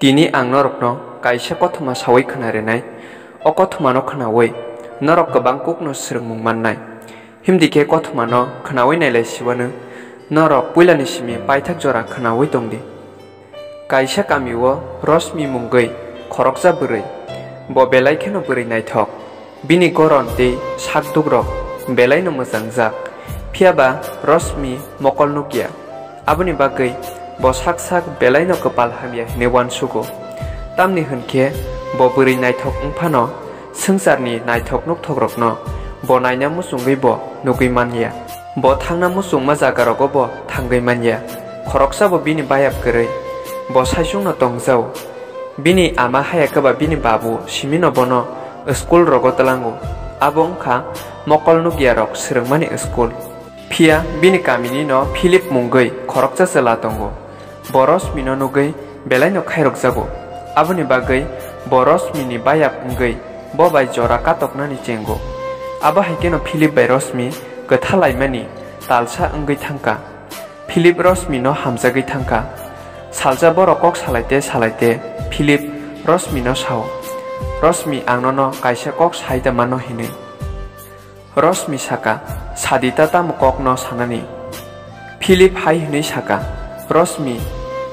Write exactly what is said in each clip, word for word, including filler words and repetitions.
Tini ang norokno kaisa kothoma sawi khna rinai. O kothomano khnawi norok kwbang kukno swrwngmung mannai. Himdi khe kothomano khnawi nailai siwano norok puilani simi paithak jora khnawi tongdi. Kaisa kamio Rosmi mungwi khoroksa bwrwi. Bo belai kheno bwrwi naithok. Bini goron tei sakdukrok belaino mwchangjak. Phiyaba Rosmi mokol nukya. Aboni bagwi bo sak sak belaino kwpal hamya hinwi uansugo. Tamni hwn khe bo bwrwi naithok wng phano swngcharni naithok nukthokraokno bo naina muchungwi bo nugwi manya. Bo thangna muchungma jagarogo bo thangwi manya. Khoroksa bo bini bayap kwrwi. Bo saichungno tongjao. Bini ama haya kwba bini babu simino bono school rogo tlango. Abo wngkha mokol nukyarok swrwngmani school. Phiya bini kamini no Philip mungwi khoroksa chwla tongo. Bo Rosmi no nugwi belaino khairokjago. Aboni bagwi bo Rosmi ni bayap wngwi bo bai jora katoknani chengo. Abo hai kheno Philip bai Rosmi kwtha laimani talsa wngwi thangkha. Philip Rosmi no hamjagwi thangkha. Salsa borok kok salaite salaite Philip Rosmi no sao, "Rosmi, ang nono kaisa kok sai da mano," hinwi. Rosmi saka, "Sadi ta, tamo kokno sanani?" Philip hai hwnwi saka, "Rosmi,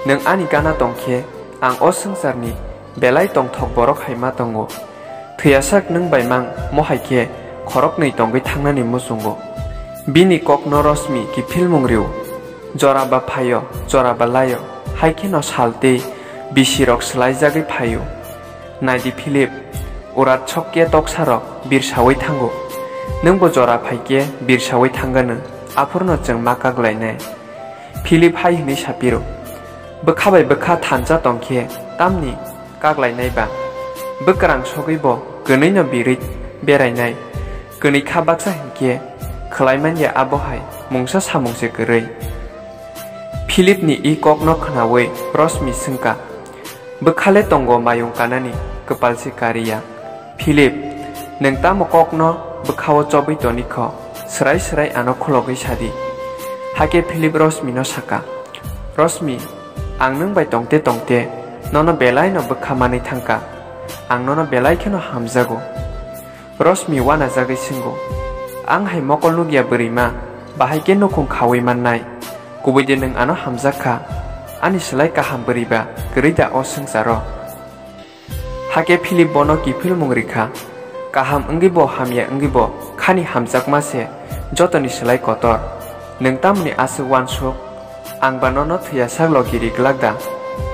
nwng ani gana tong khe ang o swngcharni belai tongthok borok hai ma tongo. Thwiyasak nwng bai mang mo hai khe khoroknwi tongwi thangnani muchungo." Bini kokno Rosmi kiphilmung rio. Jora ba phaio, jora ba laio, hai kheno sal tei bisirok swlaijagwi phaio. Naidi Philip, urat sokke toksarok birsawi thango. Nwngbo jora phaikhe birsawi thangano, aphurno chwng ma kaglainai. Philip hai hwnwi sapiro, "Bwkha bai bwkha thansa tongkhe tamni kaglainai ba? Bwkrang sogwi bo kwnwino birwi berainai. Kwnwi kha baksa hinkhe khwlaimanya abo hai mungsa samung se kwrwi." Philipni i kokno khnaui Rosmi swngkha, "Bwkhale tongo mayung kanani, kwpal se kariya. Philip, nwng tamo kokno bwkhao chobwi toni kho, swrai swrai ano khulogwi sadi." Hakhe Philip Rosmino saka, "Rosmi, ang nwng bai tongte tongte nono belaino bwkha manwi thangkha. Ang nono belai kheno hamjago." Rosmi uanajagwi swngo, "Ang hai mokol nukya bwrwima, bahai khe nukhung khaui mannai? Kubui de nwng ano hamjak kha, ani slai kaham bwrwi ba kwrwi da o swngcharo?" Hakhe Philip bono kiphilmung rikha, "Kaham wngwi bo hamya wngwi bo khani hamjakma se jotoni slai kotor. Nwng tamoni aswk uansuk? Ang ba nono thwiyasak logi ri glak da?"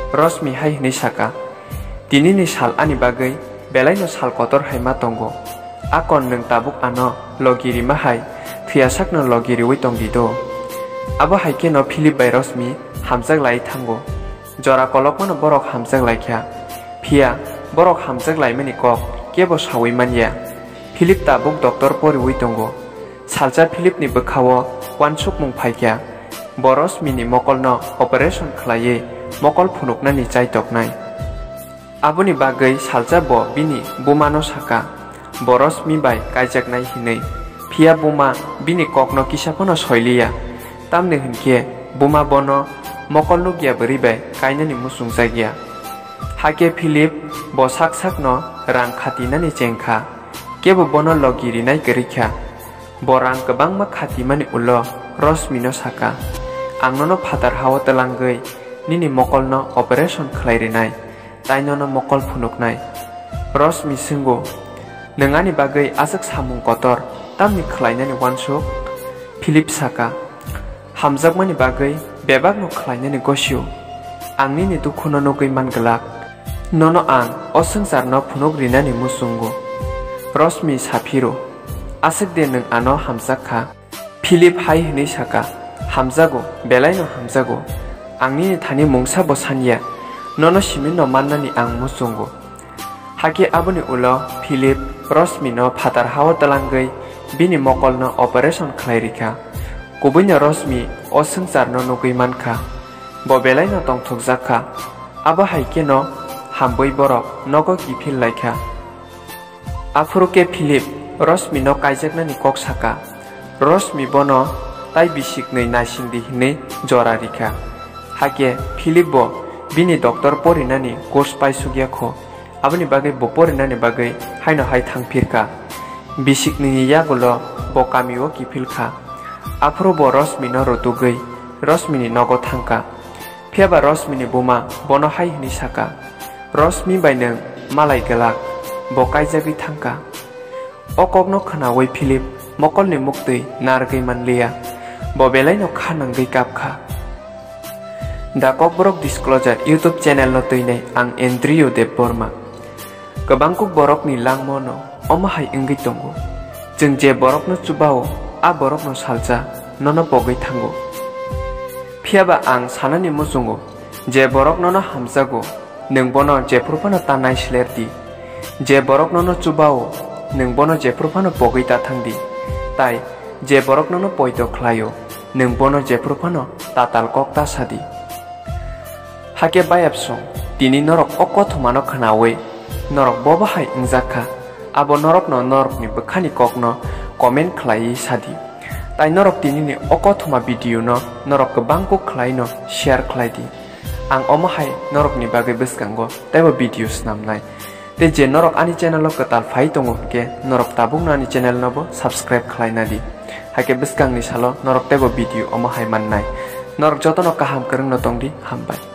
Rosmi hai hwnwi saka, "Tinini sal ani bagwi belaino sal kotor hai ma tongo. Akon nwng tabuk ano logi rima hai thwiyasakno logi riui tong di do?" Abo hai kheno Philip bai Rosmi hamjak lai thango. Jora kolokmano borok hamjak lai kha. Phiya borok hamjak laimani kok kebo saui manya. Philip tabuk doctor poriui tongo. Salsa Philipni bwkhao uansukmung phai kha. Bo Rosmini mokolno operation khlaiwi mokol phunuknani chaitoknai. Aboni bagwi salsa bo bini bumano saka, bo Rosmi bai kaijaknai hinwi. Phiya buma bini kokno kisa phano soiliya. Tamni hwnkhe buma bono mokol nukya bwrwi bai kainani muchungjakya. Hakhe Philip bo sak sakno rang khatinani chengkha. Kebo bono logi rinai kwrwi kha. Bo rang kwbangma khatimani ulo Rosmino saka, "Ang nono phatar hao twlangwi nini mokolno operation khlai rinai, tai nono mokol phunuknai." Rosmi swngo, "Nwng ani bagwi aswk samung kotor tamni khlainani uansuk?" Philip saka, "Hamjakmani bagwi bebakno khlainani gosio. Ang nini dukhuno nugwi man glak. Nono ang o swngcharno phunuk rinani muchungo." Rosmi saphiro, "Aswk de nwng ano hamjak kha?" Philip hai hwnwi saka, "Hamjago, belaino hamjago. Ang nini thani mungsa bo sanya. Nono siminno mannani ang muchungo." Hakhe aboni ulo Philip Rosmino phatar hao twlangwi bini mokolno operation khlai rikha. Kubuino Rosmi o swngcharno nugwi mankha. Bo belaino tongthokjak kha. Abo hai kheno hamwi borok nogo kiphil lai kha. Aphuru khe Philip Rosmino kaijaknani kok saka. Rosmi bono tai bisiknwi naisingdi hinwi jora rikha. Hakhe Philip bo Bini doctor porinani course paisukya kho, aboni bagwi bo porinani bagwi haino hai thangphirkha. Bisiknini yagulo bo kamio kiphilkha. Aphuru bo Rosmino rutugwi Rosmini nogo thangkha. Phiyaba Rosmini buma bono hai hwnwi saka, "Rosmi bai nwng malai glak, bo kaijagwi thangkha." O kokno khwnawi Philip mokolni muktwi narwgwi manliya, bo belaino kha nangwi kapkha. The Kokborok Disclosure YouTube channel no twinai ang Andrew Debbarma. Kwbangkuk borokni langmano omo hai wngwi tongo, chwng je borokno chubao, a borokno salsa nono pogwi thango. Phiyaba ang sanani muchungo, je borok nono hamjago, nwng bono jephru phano ta naisler di. Je borok nono chubao, nwng bono jephru phano pogwi ta thang di. Tai je borok nono poito khlaio, nwng bono jephru phano tatal kok ta sa di. Hakhe bayapsong, tini norok o kothomano khwnawi norok bo bahai wngjak kha, abo norokno norokni bwkhani kokno comment khlaiwi sa di. Tai norok tinini o kothoma video no norok kwbangkuk khlaino share khlai di. Ang omo hai norokni bagwi bwskango teibo video snamnai. Tei je norok ani channel o kwtal phai tongo hwnkhe norok tabukno ani channel no bo subscribe khlaina di. Hakhe bwskangni salo norok teibo video omo hai mannai. Norok jotono kaham kwrwngno tong di, hambai.